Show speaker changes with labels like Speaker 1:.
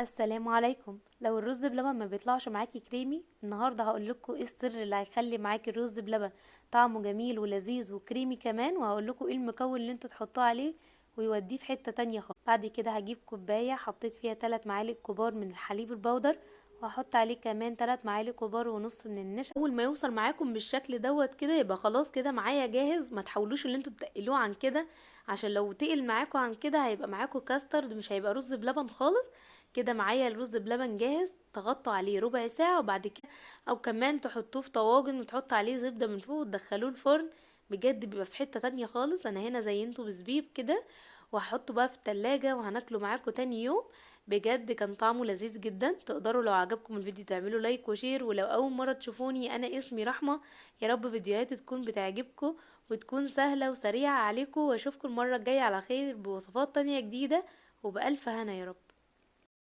Speaker 1: السلام عليكم. لو الرز بلبن ما بيطلعش معاكي كريمي، النهارده هقول لكم ايه السر اللي هيخلي معاكي الرز بلبن طعمه جميل ولذيذ وكريمي كمان، وهقول لكم ايه المكون اللي انتوا تحطوه عليه ويوديه في حتة تانية خالص. بعد كده هجيب كوباية حطيت فيها 3 معالق كبار من الحليب البودر، وهحط عليه كمان 3 معالق كبار ونص من النشا. اول ما يوصل معاكم بالشكل دوت كده يبقى خلاص كده معايا جاهز. ما تحاولوش ان انتوا تقلوه عن كده، عشان لو تقل معاكم عن كده هيبقى معاكم كاسترد، مش هيبقى رز بلبن خالص. كده معايا الرز بلبن جاهز، تغطوا عليه ربع ساعة، وبعد كده او كمان تحطوه في طواجن وتحطوا عليه زبدة من فوق وتدخلوه الفرن. بجد بيبقى في حتة تانية خالص. انا هنا زينته بزبيب كده، وهحطه بقى في التلاجة وهناكله معاكم تاني يوم. بجد كان طعمه لذيذ جدا. تقدروا لو عجبكم الفيديو تعملوا like و share، ولو اول مرة تشوفوني انا اسمي رحمة. يا رب فيديوهاتي تكون بتعجبكم وتكون سهلة وسريعة عليكم، واشوفكم المرة الجاية على خير بوصفات تانية جديدة، وبألف هنا يا رب.